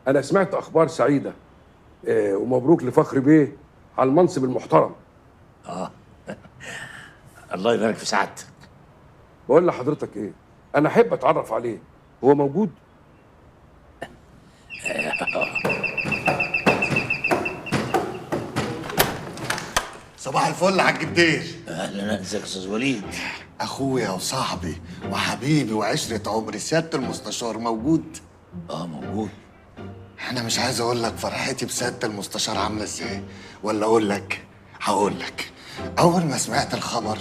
انا سمعت اخبار سعيدة، ومبروك لفخري بيه على المنصب المحترم. اه الله يبارك في سعادتك. بقول لحضرتك ايه، انا احب اتعرف عليه، هو موجود؟ صباح الفل يا حاج بدير. اهلا، ازيك يا استاذ وليد؟ اخويا وصاحبي وحبيبي وعشرة عمري، سيادة المستشار موجود؟ اه موجود. انا مش عايز اقول لك فرحتي بسيادة المستشار عاملة ازاي، ولا اقول لك، هقول لك. اول ما سمعت الخبر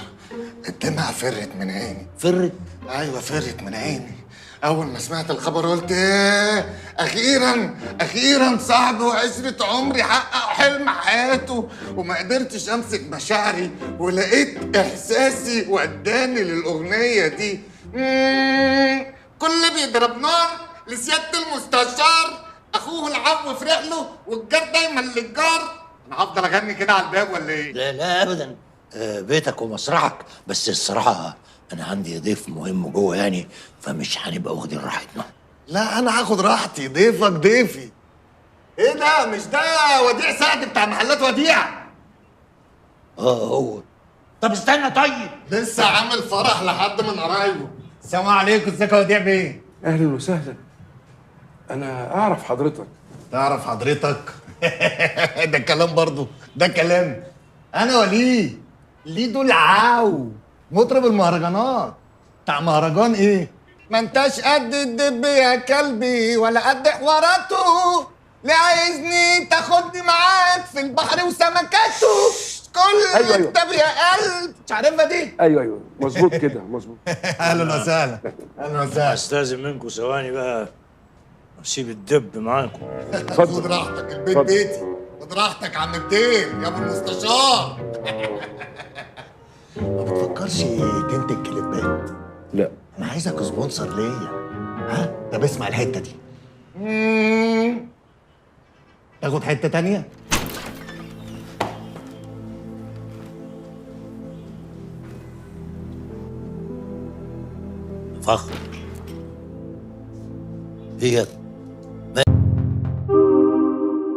الدمعة فرت من عيني. فرت؟ ايوه فرت من عيني. اول ما سمعت الخبر قلت ايه، اخيرا اخيرا صاحبي وعشرة عمري حقق حلم حياته، وما قدرتش امسك مشاعري ولقيت احساسي وداني للاغنية دي. كل بيضرب نار لسياده المستشار، اخوه العفو في رحله والجار دايما للجار. انا هفضل اغني كده على الباب ولا ايه؟ لا لا ابدا، بيتك ومسرحك، بس الصراحة أنا عندي ضيف مهم جوه يعني، فمش هنبقى واخدين راحتنا. لا أنا هاخد راحتي، ضيفك ضيفي. إيه ده؟ مش ده وديع سعد بتاع محلات وديع؟ آه هو. طب استنى طيب. لسه عامل فرح لحد من قرايبه. السلام عليكم، ازيك يا وديع بيه؟ أهلا وسهلا. أنا أعرف حضرتك. تعرف حضرتك؟ ده كلام برضه، ده كلام. أنا وليد، ليدو العاو، مطرب المهرجانات. بتاع مهرجان ايه؟ ما انتش قد الدب يا كلبي ولا قد حواراته، ليه عايزني تاخدني معاك في البحر وسمكاته؟ كل أيوة أيوة. كتاب يا قلب، مش عارفها دي؟ ايوه ايوه مظبوط كده، مظبوط. اهلا وسهلا، اهلا وسهلا. استاذن منكم ثواني بقى، اسيب الدب معاكم. اتفضل. خد راحتك، البيت اتفضل. بيتي. خد راحتك يا عم بدير يا ابو المستشار. ما بتفكرش تنتج كليبات؟ لا. انا عايزك sponsor ليا. ها؟ طب اسمع الحتة دي. تاخد حتة تانية؟ فخر هي.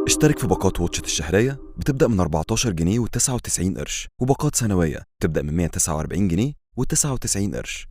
اشترك في باقات واتشت الشهرية بتبدأ من 14 جنيه و99 قرش، وباقات سنوية بتبدأ من 149 جنيه و99 قرش.